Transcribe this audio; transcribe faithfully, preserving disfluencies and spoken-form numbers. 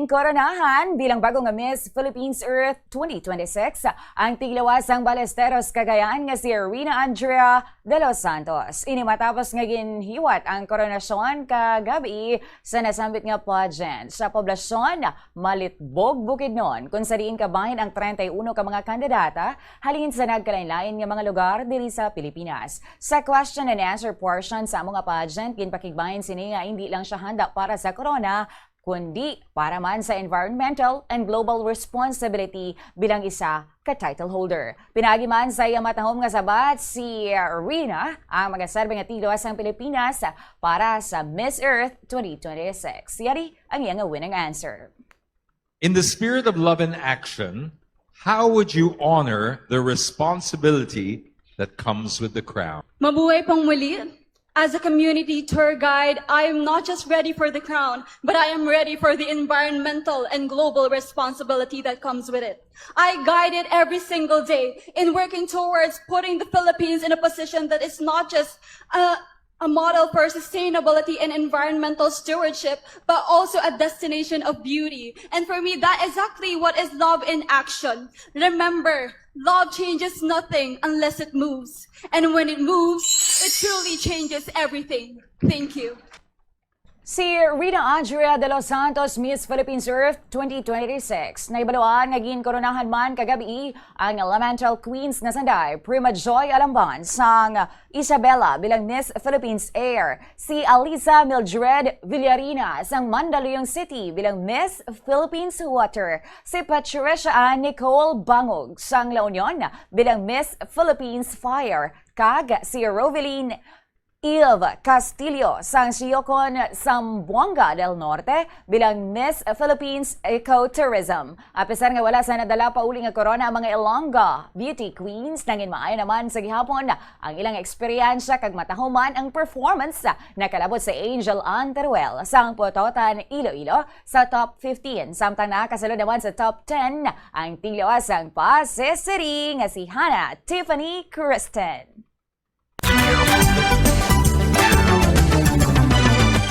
Koronahan bilang bago nga Miss Philippines Earth twenty twenty-six ang tiglawas sang Ballesteros, Cagayan nga si Rina Andrea de los Santos. Ini matapos nga ginhiwat ang koronasyon kagab-i sa nasambit nga pageant sa poblasyon Malitbog, Bukidnon, kung sa diin kabahin ang treinta y uno ka mga kandidata halin sa nagkalain-lain nga mga lugar diri sa Pilipinas. Sa question and answer portion sa amo nga pageant, ginpakigbahin sini nga indi lang siya handa para sa corona, kundi para man sa environmental and global responsibility bilang isa ka title holder. Pinaagi man sa iya matahom nga sabat, si Rina ang magaserbi nga tiglawas sang Pilipinas para sa Miss Earth twenty twenty-six. Yari ang iya nga winning answer. In the spirit of love and action, how would you honor the responsibility that comes with the crown? Mabuhay pong muli. As a community tour guide, I am not just ready for the crown, but I am ready for the environmental and global responsibility that comes with it. I guide it every single day in working towards putting the Philippines in a position that is not just a, a model for sustainability and environmental stewardship, but also a destination of beauty. And for me, that exactly what is love in action. Remember, love changes nothing unless it moves. And when it moves, it truly changes everything. Thank you. Si Rina Andrea de los Santos, Miss Philippines Earth twenty twenty-six. Nahibaluan nga ginkoronahan man kagabi ang Elemental Queens nga sanday, Prima Joy Alamban sang Isabela bilang Miss Philippines Air, si Alisa Mildred Villarina sang Mandaluyong City bilang Miss Philippines Water, si Patricia Ann Nicole Bangog sang La Union bilang Miss Philippines Fire, kag si Rovelyn Eve Castillo sang Siocon, Zamboanga del Norte bilang Miss Philippines Ecotourism. Apisar nga wala sa nadala pauli nga corona ang mga Ilonggo beauty queens, nangin maayo naman sa gihapon ang ilang eksperyensya kag matahuman ang performance. Nakalabot si Angel Ann Teruel sang Pototan, Iloilo sa top fifteen, samtang nakasulod naman sa top ten ang tiglawas sang Pasay City nga si Hannah Tiffany Kristen.